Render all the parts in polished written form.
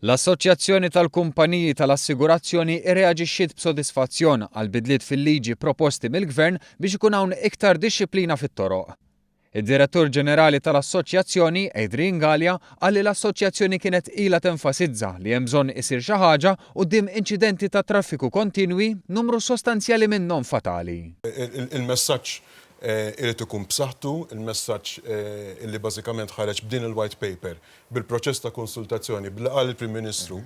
L-Assoċjazzjoni tal-Kumpaniji tal-Assigurazzjoni rreaġixxiet b'sodisfazzjon għall-bidliet fil-liġi proposti mill-Gvern biex ikun hawn iktar dixxiplina fit-toroq. Id-Direttur Ġenerali tal-Assoċjazzjoni, Adrian Galea, qal li l-Assoċjazzjoni kienet ilha tenfasizza li hemm bżonn isir xi ħaġa quddiem inċidenti tat-traffiku kontinwi, numru sostanzjali minnhom fatali. Il-messaġġ irid ikun b'saħħtu, il-messaġġ li bażikament ħareġ b'din il-White Paper, bil-proċess ta' konsultazzjoni, b'li qal il-Prim Ministru,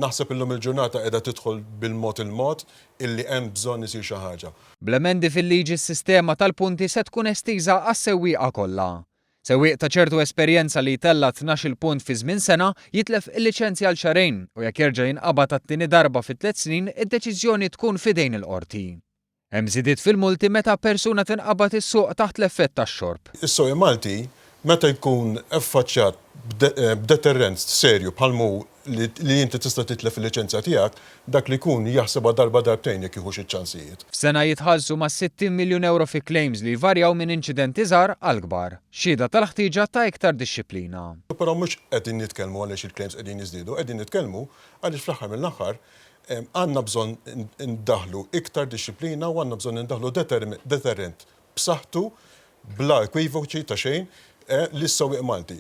naħseb illum il-ġurnata qiegħda tidħol bil-mod il-mod illi hemm bżonn isir xi ħaġa. Bl-emendi fil-liġi s-sistema tal-punti se tkun estiża għas-sewwieqa kollha. Sewwieq ta' ċertu esperjenza li jtella' 12-il punt fi żmien sena jitlef il-liċenzja għal xahrejn u jekk jerġa' jinqabad għat-tieni darba fi tliet snin id-deċiżjoni tkun f'idejn il-Qorti. Hemm żidiet fil-multi meta persuna tinqabad issuq taħt l-effett tax-xorb. Is-sewwieq Malti meta jkun affaċċjat b'deterrent serju bħal m'hu li inti tista' titlef il-liċenzja tiegħek, dak li jkun jaħsibha darba darbtejn jekk jieħux iċ-ċansijiet. F'sena jitħallsu mas-60 miljun ewro fi claims li jvarjaw minn inċidenti żgħar għal kbar. Xhieda tal-ħtieġa ta' iktar dixxiplina. Però mhux qegħdin nitkellmu għaliex il-claims qegħdin jiżdiedu, qegħdin nitkellmu għaliex fl-aħħar mill-aħħar Għandna bżonn indaħħlu iktar dixxiplina u għandna bżonn indaħħlu deterrent b'saħħtu bla ekwivoċi ta' xejn lis-sewwieq Malti.